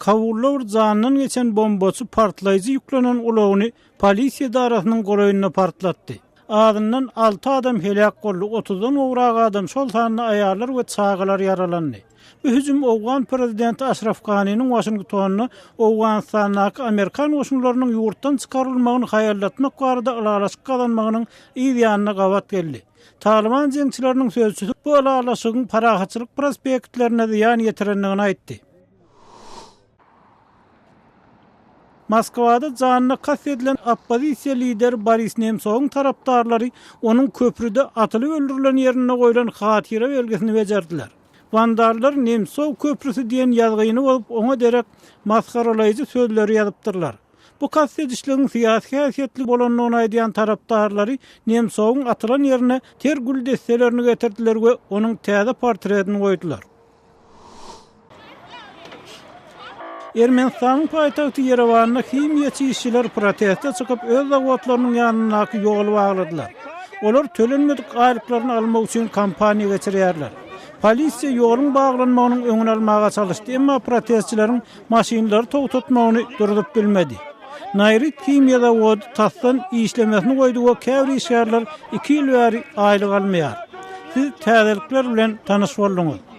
Kabulda bir janyndan geçen bombaçy partlaýjy ýüklenen ulagyny polisiýa edarasynyň golaýynda partlatdy. Azyndan alty adam heläk boldy, otuzdan gowrak adam, şol sanda aýallar we çagalar ýaralandy. Bu hüjüm owgan prezidenti Aşraf Ganiniň Waşingtonda Owganystandaky amerikan goşunlarynyň ýurtdan çykarylmagyny haýallatmak barada ylalaşyk gazanmagynyň yz ýanyna gabat geldi. Talyban jeňçileriniň sözçüsi bu ylalaşygyň parahatçylyk prospektlerine zyýan ýetirendigini aýtdy. Moskwada janyna kast edilen oppozisiýa lideri Boris Nemsowyň tarapdarlary onuň köprüde atylyp öldürilen ýerinde goýlan hatyra belgisini bejerdiler. Wandallar Nemsow köprüsi diýen ýazgyny bozup, oňa derek masgaralaýjy sözleri ýazypdyrlar. Bu kast edişligiň syýasy häsiýetli bolandygyny aýdýan tarapdarlary Nemsowyň atylan ýerine ter gül desselerini getirdiler we onuň täze portretini goýdular. Ermenistanyň paýtagty Ýerewanda himiýaçy işçiler proteste çykyp, öz zawodlarynyň ýanyndaky ýoly bagladylar. Olar tölenmedik aýlyklaryny almak üçin kampaniýa geçirýärler. Polisiýa ýoluň baglanmagynyň öňüni almaga çalyşdy, emma protestçileriň maşynlary togtatmagyny durzup bilmedi. Naýrit himiýa zawody tasdan işlemesini goýdy we käbir işgärler iki ýyl bäri aýlyk almaýar. Siz täzelikler bilen tanyş bolduňyz.